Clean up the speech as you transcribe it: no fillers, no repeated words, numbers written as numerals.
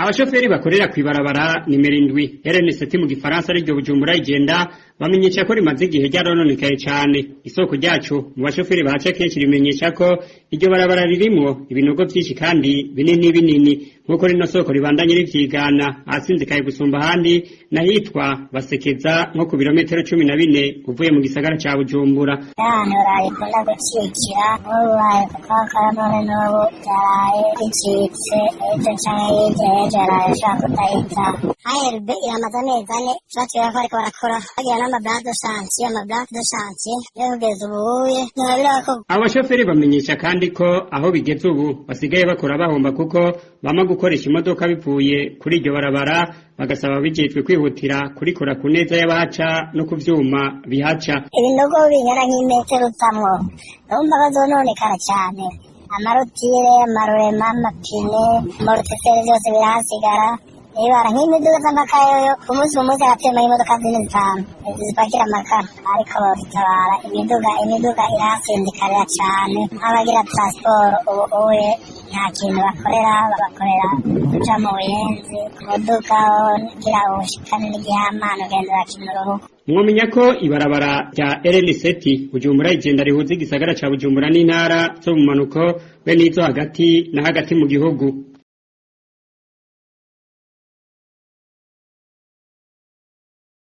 Abashoferi bakorera kw'ibarabara nimero 7 RN7 mu gifaransa ariryo Bujumbura Igenda bamenyesha ko rimaze igihe ryarononekaye cane. Isoko ryacu mu bashoferi bahaca kenshi rimenyesha ko iryo barabara ririmwo ibinogo vyinshi kandi binini binini, nk'uko rino soko ribandanye rivyigana. Ahasinzikaye gusumba ahandi n'ahitwa Basekeza, nko ku birometero 14 uvuye mu gisagara ca Bujumbura. Ahantu rikunda gucikira nk'ubu kuko none n'ubu ryaraye ricitse ejo canke hirya y'ejo yaraye ashobora kudahita. ARB iramaze amezi 4 batubwira ko bariko barakora, bagira n'amablanc de chantier, amablanc de chantier yo kugeza ubuye ntibabirako. Abo bashoferi bamenyesha kandi ko aho bigeze ubu basigaye bakora bahomba, kuko bama gukoresha imodoka bivuye kuri iryo barabara, bagasaba ababijejwe kwihutira kurikora ku neza y'abahaca no ku vyuma bihaca. Ibinogo bingana nk'imetero utamwo, urumva bazononekara cane: amarotire, amarorema, amapine, amoroteseri, vyose birahasigara. Ibara nk'imiduga z'amakara yoyo ku munsi ku munsi haratema imodoka zine, zitanu zipakira amakara, ariko badutabara imiduga irahasinzikarira cane. Nk'abagira transport ubu uye nta kintu bakorera, bakorera kuja mu Buyenzi. Umuduga kugira ushikane n'igihamana ugenda urakina uruhu. Mwomenya ko ibarabara rya RN7 Bujumbura Igenda rihuza igisagara ca Bujumbura n'intara zo mu manuko be n'izo hagati na hagati mu gihugu.